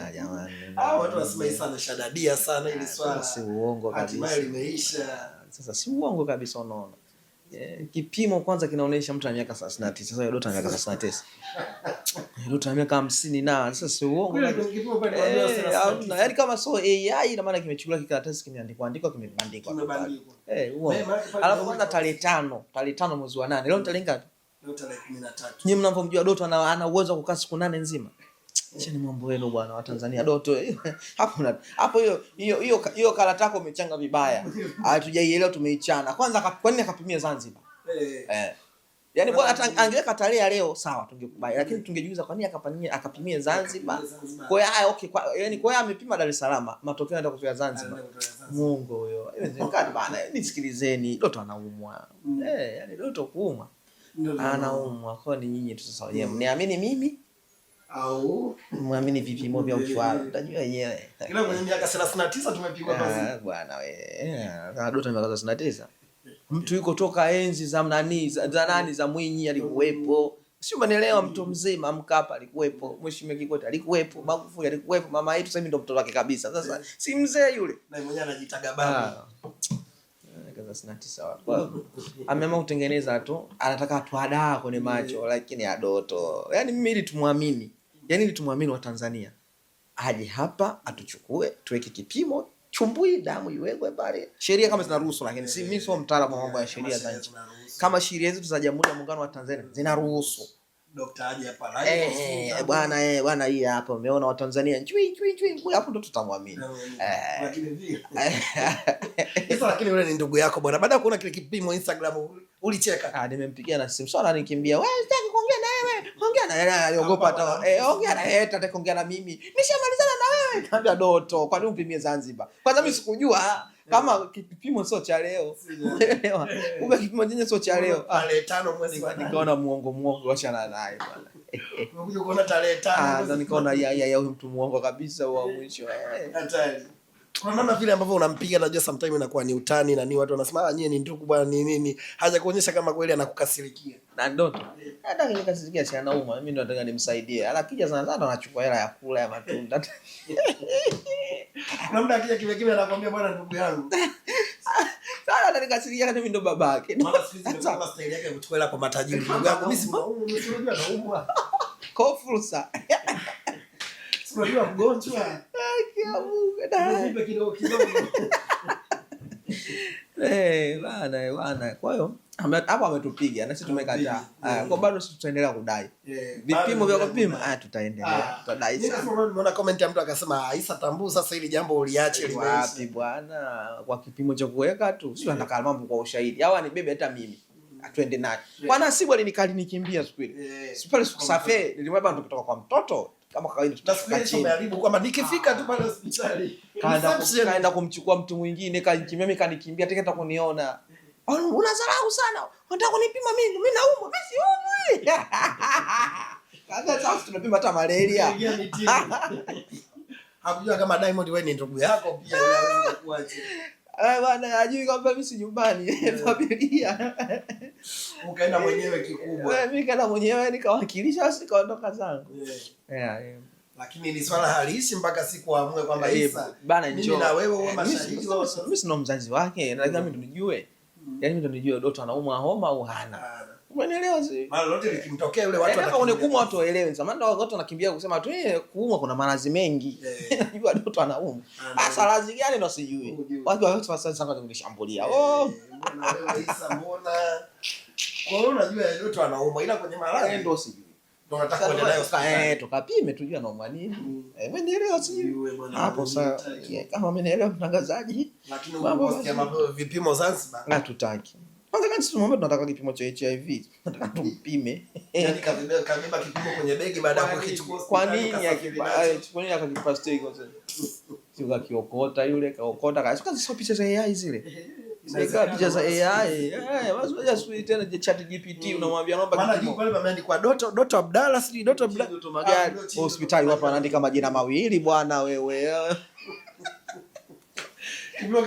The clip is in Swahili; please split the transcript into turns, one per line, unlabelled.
Ah, jamani.
Ah, watu wanasema Issa anashadadia sana ili
Ah,
swala.
si uongo
Hatimaye
kabisa.
limeisha.
Sasa si uongo kabisa, unaona. Kipimo kwanza kinaonyesha mtu ana miaka 39. Sasa Doto ana miaka 39. Doto ana miaka 50 na sasa si uongo
Kweli
kabisa.
kwenye kipimo pale wanaambiwa 39.
Hamna. Yaani kama so AI ina maana kimechukuliwa kikaratasi kimeandikwa andikwa kimebandikwa.
Kimebandikwa.
Uongo.
Maana pale
Alafu kwanza tarehe 5 mwezi wa 8. Leo ni tarehe ngapi?
Leo tarehe 13.
Nyinyi mnavyomjua Doto ana uwezo wa kukaa siku 8 nzima. Acheni mambo yenu bwana wa Tanzania. Doto hapo hiyo hiyo hiyo hiyo karata yako umechanga vibaya. Hatujaielewa, tumeichana. Kwanza kwa nini akapimia Zanzibar? Yaani bwana hata angeweka tarehe ya leo sawa tungekubali, lakini tungejiuliza kwa nini akapimia Zanzibar.
Zanzibar.
Kwa hiyo haya okay, kwa, yaani kwa hiyo amepima Dar es Salaam, matokeo yanaenda kufika Zanzibar.
Anaenda kutoka Zanzibar.
Mungu huyo. Haiwezekani bana. Nisikilizeni, Doto anaumwa. Yaani Doto kuumwa.
Ndio
Anaumwa. Kwa ni nyinyi tu sasa wenyewe. Mniamini mimi?
Au
Muamini vipimo vya uchwara. Utajua wenyewe.
Ila kwenye miaka 39 tumepigwa basi.
Ah, bwana we. Doto miaka 39. Mtu yuko toka enzi za nani, za nani, za Mwinyi alikuwepo. Sio, umenielewa? Mtu mzima Mkapa alikuwepo, Mheshimiwa Kikwete alikuwepo, Magufuli alikuwepo, mama yetu sasa hivi ndo mtoto wake kabisa. Sasa si mzee yule.
Na mwenyewe anajitaga babu.
Miaka 39 watu. Kwa hiyo ameamua kutengeneza tu, anataka tuadaa kwenye macho lakini adoto. Yaani mimi ili tumwamini. Yaani ili tumwamini wa Tanzania. Aje hapa atuchukue, tuweke kipimo, chumbui damu iwekwe pale. Sheria kama zinaruhusu, lakini si mimi sio mtaalamu wa mambo ya sheria za nchi. Kama sheria zetu za Jamhuri ya Muungano wa Tanzania zinaruhusu.
Daktari aje hapa live.
Bwana, bwana hii hapa umeona wa Tanzania chui chui chui, hapo ndo tutamwamini.
Lakini vile. Sasa lakini yule ni ndugu yako bwana. Baada ya kuona kile kipimo Instagram ulicheka?
Ah, nimempigia na simu. Sasa ananikimbia. Wewe sitaki kuongea na wewe. Ongea na yeye, aliogopa hata. Ongea na yeye, hata kuongea na mimi. Nishamalizana na wewe. Nikamwambia Doto, kwa nini upimie Zanzibar? Kwanza mimi sikujua kama kipimo sio cha leo. Unaelewa? Kumbe kipimo chenyewe sio cha leo.
Tarehe 5 mwezi wa nane.
Nikaona muongo muongo, achana naye bwana.
Umekuja kuona tarehe 5.
Ndo nikaona ya ya ya huyu mtu muongo kabisa wa mwisho.
Hatari. Kuna namna vile ambavyo unampiga, najua sometimes inakuwa ni utani na ni watu wanasema nyie ni ndugu bwana ni nini. Haja kuonyesha kama kweli anakukasirikia.
Na Doto. Hata nikikasirikia si anauma, mimi ndo nataka nimsaidie. Ala akija sana sana anachukua hela ya kula ya matunda.
Kuna muda akija kimya kimya anakuambia bwana ndugu yangu.
Sasa atanikasirikia kama mimi ndo babake.
Maana siku hizi imekuwa kama style yake ya kuchukua hela kwa matajiri. Ndugu yangu mimi si mimi si unajua naumwa.
Kwa fursa.
Si unajua mgonjwa.
Haki ya Mungu, da.
Nipe kidogo kidogo.
Bana, bana. Kwa hiyo hapo ametupiga na sisi tumekataa. Kwa bado sisi tutaendelea kudai. Vipimo vya kupima, tutaendelea. Tutadai
Mimi
sana.
nasema nimeona comment ya mtu akasema, Issa Tambuu sasa hili jambo uliache limeisha.
Wapi bwana? Kwa kipimo cha kuweka tu. Sio nataka mambo kwa ushahidi. Hawa ni bebe hata mimi. Atuende naye. Bwana Sibu alinikimbia siku ile. Si pale siku safe, nilimwambia bwana tukitoka kwa mtoto kama kawaida
Na siku
tutashuka
ile
chini.
umeharibu kwamba nikifika tu pale hospitali. Reception.
Kaenda kumchukua mtu mwingine, kanikimbia mimi, kanikimbia tena hata kuniona. Oh, unadharau sana. Unataka kunipima mimi? Mimi naumwa, mimi siumwi. Kaza sasa tunapima hata malaria.
Ingia mitini. Hakujua kama Diamond wewe ni ndugu yako pia unaweza kuacha.
Bwana hajui kwamba mimi si nyumbani, familia.
Ukaenda mwenyewe kikubwa.
Mimi kaenda mwenyewe nikawakilisha basi nikaondoka zangu. Yeah.
Lakini ni swala halisi mpaka siku aamue kwamba Issa,
Bana,
mimi
njoo.
na wewe uwe mashahidi wa
Mimi sina mzazi wake, nataka mimi ndo nijue. Yaani mimi ndo nijue Doto anaumwa homa au hana. Umenielewa si?
Mara lolote likimtokea yule watu
Yaani hapa
watakimbia.
kwenye kuumwa watu waelewe. Zamani ndo watu wanakimbia kusema tu kuumwa kuna maradhi mengi. Najua Doto anaumwa.
Anaumwa.
Sasa maradhi gani ndo sijui.
Hujui.
Watu wa sasa sasa kunishambulia. Oh.
Mbona wewe Issa mbona? Kwa hiyo unajua Doto anaumwa ila kwenye maradhi
Ndo sijui.
Ndo nataka kwenda nayo hospitali.
Tukapime tujue anaumwa nini. Umenielewa sijui?
Yule bwana
Hapo
mwenye
sasa,
title.
kama amenielewa mtangazaji.
Lakini
Mambo
unaposikia
mazuri.
mambo vipimo Zanzibar.
Hatutaki. Kwanza kwanza tumwombe tunataka kipimo cha HIV. Tunataka tumpime.
Yaani kabeba kipimo kwenye begi baada ya kukichukua
Kwa
hospitali
nini
kasafiri nacho.
kwa nini akakipa stay kwanza? Sio kakiokota yule kaokota kazi sio picha za AI zile. Sio picha za AI. Basi unajua siku hizi tena Chat GPT unamwambia naomba
Maana
kipimo.
juu pale pameandikwa Doto, Doto Abdalla, sijui Doto Abdalla.
Doto Magari.
Doto
Hospitali wapo wanaandika majina mawili bwana wewe.
Kipimo.